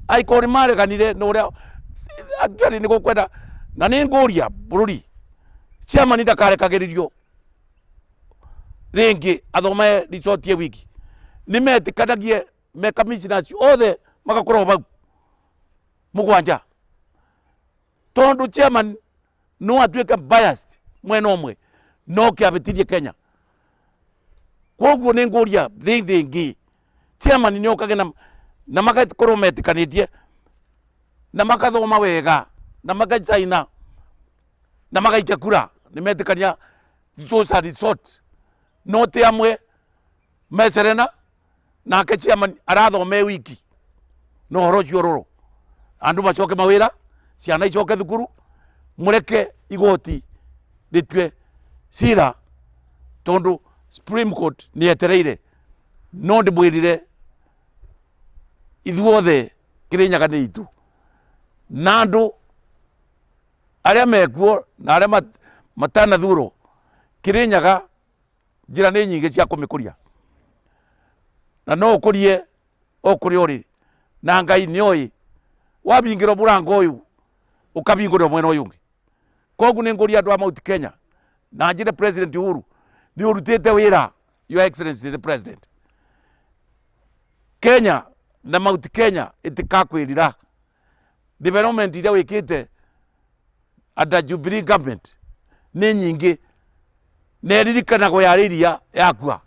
Angĩkorwo nĩ mareganire na ũrĩa actually nĩ gũkwenda na nĩ ngũria bũrũri chairman ndakarekagĩrĩrio rĩngĩ athome resort ye wiki nĩ metĩkanagie me commissioners othe magakorwo bau mũgwanja tondu chairman no atuĩke biased mwena ũmwe no kĩabĩtirie Kenya. Koguo nĩ ngũria thĩ thĩngĩ chairman nĩ okage na magakorwo metĩkanĩtie na makathoma wega na magacaina na magaikia kura nĩ metĩkania those are resort no ti amwe me Serena nake chairman arathoma e wiki na ũhoro ũcio ũrorwo andũ macoke mawĩra ciana icoke thukuru mũreke igoti rĩtue cira tondũ Supreme Court nĩ yetereire no ndĩmwĩrire ithuothe Kĩrĩnyaga nĩ itũ na andũ arĩa mekuo na arĩa matanathurwo Kĩrĩnyaga njĩra nĩ nyingĩ cia kũmĩkũria na no ũkũrie o kũrĩa ũrĩ na Ngai nĩ oĩ wabingĩrwo mũrango ũyũ ũkabingũrĩrwo mwena ũyũ ũngĩ. Koguo nĩ ngũria andũ a Mount Kenya na njĩre President Uhuru nĩ ũrutĩte wĩra, Your Excellency the President. Kenya na Mount Kenya ĩtikakwĩrira development iria wĩkĩte under Jubilee government nĩ nyingĩ na ĩririkanagwo yarĩ iria yakua.